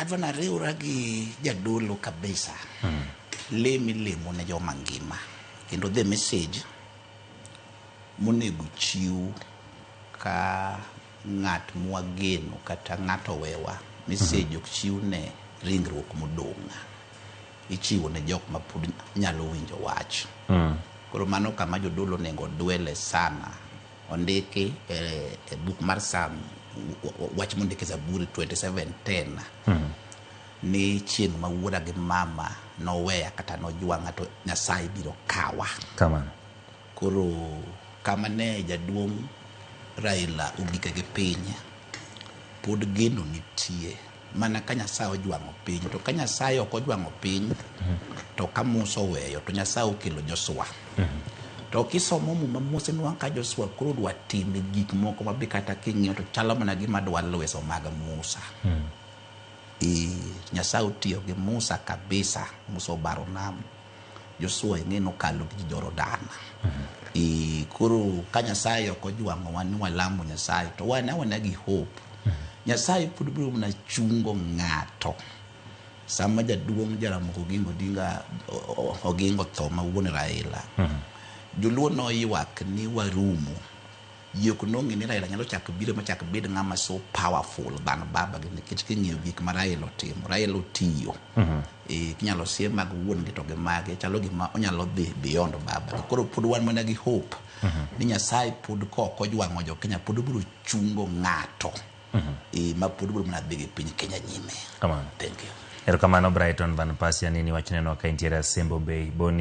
Adwa nariwra gi jadolo kabisa. Lem ilemo ne joma ngima. Kendo the message monego chiw ka ng'at mwageno kata ng'ato owewa, message ok chiw ne ringruok modong'. Ichiwo ne jok ma pod nyalo winjo wach. Koro mano kama jodolo onego dwele sana. Ondiki e, e buk mar Psalm, wach mondiki e Zaburi 27:10 ni chieng' ma wuora gi mama noweya kata nojwang'a to Nyasaye biro kawa. Kamano. Koro kama ne jaduong' Raila ogike gi piny, pod geno nitie. Mana ka Nyasaye ojwang'o piny, to ka Nyasaye ok ojwang'o piny, to ka Musa oweyo, to Nyasaye okelo Joshua. To kisomo Muma mos inwang'o ka Joshua koro dwa timo gik moko ma be kata king'iyo to chalo mana gima dwa lweso mag Musa. E, Nyasaye otiyo gi Musa kabisa, Musa obaro nam, Joshua ing'e nokalo gi Jordan. E, koro ka Nyasaye ok ojwang'owa ni walamo Nyasaye to wan awana gi hope. Nyasaye pod biro mana chungo ng'ato. Sama jaduong' Jaramogi Oginga Odinga Oginga otho ma wuon Raila, joluo noywak ni warumo. Ji ok nong'e ni Raila nyalo chako biro machak bed ng'ama so powerful than baba gi nikech king'iyo gik ma Raila otimo, Raila otiyo. E, kinyalo siem mag wuon gi to gi mage chalo gima onyalo dhi beyond baba gi. Koro pod wan mana gi hope ni Nyasaye pod kok ojwang'o jo Kenya pod obiro chungo ng'ato e, ma pod biro mana dhi gi piny Kenya nyime. Kamano. Thank you. Erokamano Brighton Van Pasia nini wachneno ka intiere Asembo Bay Boni.